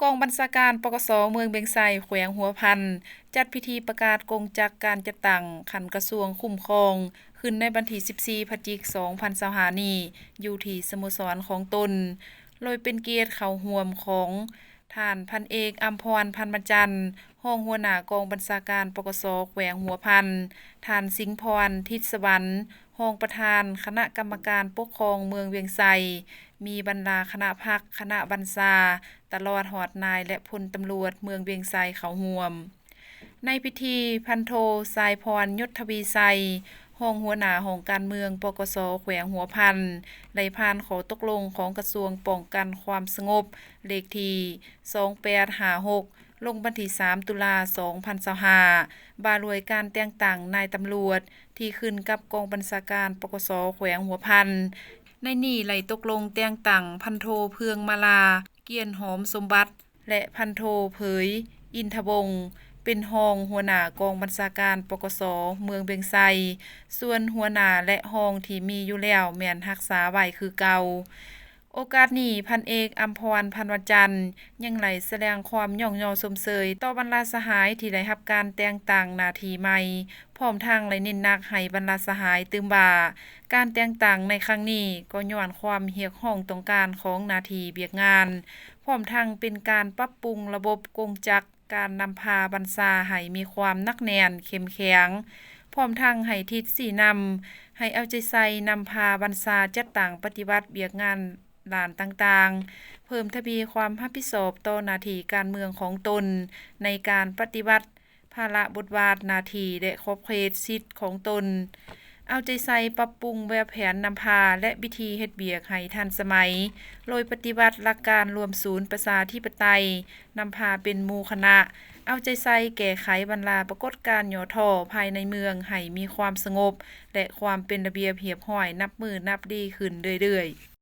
ກອງບັນຊາການ ປກສ ເມືອງວຽງໄຊ ແຂວງຫົວພັນ ຈັດພິທີປະກາດກົງຈັກການຈັດຕັ້ງຂັ້ນກະຊວງຄຸ້ມຄອງ ຂຶ້ນໃນວັນທີສິບສີ່ ພະຈິກ ສອງພັນຊາວຫ້າ ນີ້ ຢູ່ທີ່ສະໂມສອນຂອງຕົນ, ໂດຍເປັນກຽດເຂົ້າຮ່ວມຂອງ ທ່ານ ພັນເອກ ອຳພອນ ພັນວັນຈັນ ຮອງຫົວໜ້າກອງບັນຊາການ ປກສ ແຂວງຫົວພັນ, ທ່ານ ສິງພອນ ທິດສະຫວັນ ຮອງປະທານຄະນະກຳມະການປົກຄອງເມືອງວຽງໄຊ, ມີບັນດາຄະນະພັກ, ຄະນະບັນຊາ, ຕະຫຼອດຮອດນາຍ ແລະ ພົນຕຳຫຼວດເມືອງວຽງໄຊເຂົ້າຮ່ວມ. ໃນພິທີ, ພັນໂທ ສາຍພອນ ຍົດທະວີໄຊ ຮອງຫົວໜ້າຫ້ອງການເມືອງ ປກສ ແຂວງຫົວພັນ ໄດ້ຜ່ານຂໍ້ຕົກລົງຂອງກະຊວງປ້ອງກັນຄວາມສະຫງົບ ເລກທີ ສອງແປດຫ້າຫົກ ລົງວັນທີ ສາມ ຕຸລາ ສອງພັນຊາວຫ້າ ວ່າດ້ວຍການແຕ່ງຕັ້ງນາຍຕຳຫຼວດທີ່ຂຶ້ນກັບກອງບັນຊາການ ປກສ ແຂວງຫົວພັນ. ໃນນີ້ໄດ້ຕົກລົງແຕ່ງຕັ້ງ ພັນໂທ ເຜືອງມາລາ ກຽນຫອມສົມບັດ ແລະ ພັນໂທ ເຜີຍ ອິນທະວົງ ເປັນຮອງຫົວໜ້າກອງບັນຊາການ ປກສ ເມືອງວຽງໄຊ, ສ່ວນຫົວໜ້າ ແລະ ຮອງທີ່ມີຢູ່ແລ້ວແມ່ນຮັກສາໄວ້ຄືເກົ່າ. ໂອກາດນີ້, ພັນເອກ ອຳພອນ ພັນວັນຈັນ ຍັງໄດ້ສະແດງຄວາມຍ້ອງຍໍຊົມເຊີຍຕໍ່ບັນດາສະຫາຍທີ່ໄດ້ຮັບການແຕ່ງຕັ້ງໜ້າທີ່ໃໝ່, ພ້ອມທັງໄດ້ເນັ້ນໜັກໃຫ້ບັນດາສະຫາຍຕື່ມວ່າ ການແຕ່ງຕັ້ງໃນຄັ້ງນີ້ກໍຍ້ອນຄວາມຮຽກຮ້ອງຕ້ອງການຂອງໜ້າທີ່ວຽກງານ, ພ້ອມທັງເປັນການປັບປຸງລະບົບກົງຈັກ ການນຳພາບັນຊາໃຫ້ມີຄວາມໜັກແໜ້ນເຂັ້ມແຂງ, ພ້ອມທັງໃຫ້ທິດຊີ້ນຳ ໃຫ້ເອົາໃຈໃສ່ນຳພາບັນຊາຈັດຕັ້ງປະຕິບັດວຽກງານດ້ານຕ່າງໆ, ເພີ່ມທະວີຄວາມຮັບຜິດຊອບຕໍ່ໜ້າທີ່ການເມືອງຂອງຕົນ ໃນການປະຕິບັດພາລະບົດບາດໜ້າທີ່ ແລະ ຂອບເຂດສິດຂອງຕົນ. ເອົາໃຈໃສ່ປັບປຸງແບບແຜນນຳພາ ແລະ ວິທີເຮັດວຽກໃຫ້ທັນສະໄໝ, ໂດຍປະຕິບັດຫຼັກການລວມສູນປະຊາທິປະໄຕ, ນຳພາເປັນໝູ່ຄະນະ, ເອົາໃຈໃສ່ແກ້ໄຂບັນດາປາກົດການຫຍໍ້ທໍ້ພາຍໃນເມືອງໃຫ້ມີຄວາມສະຫງົບ ແລະ ຄວາມເປັນລະບຽບຮຽບຮ້ອຍນັບມື້ນັບດີຂຶ້ນເລື້ອຍໆ.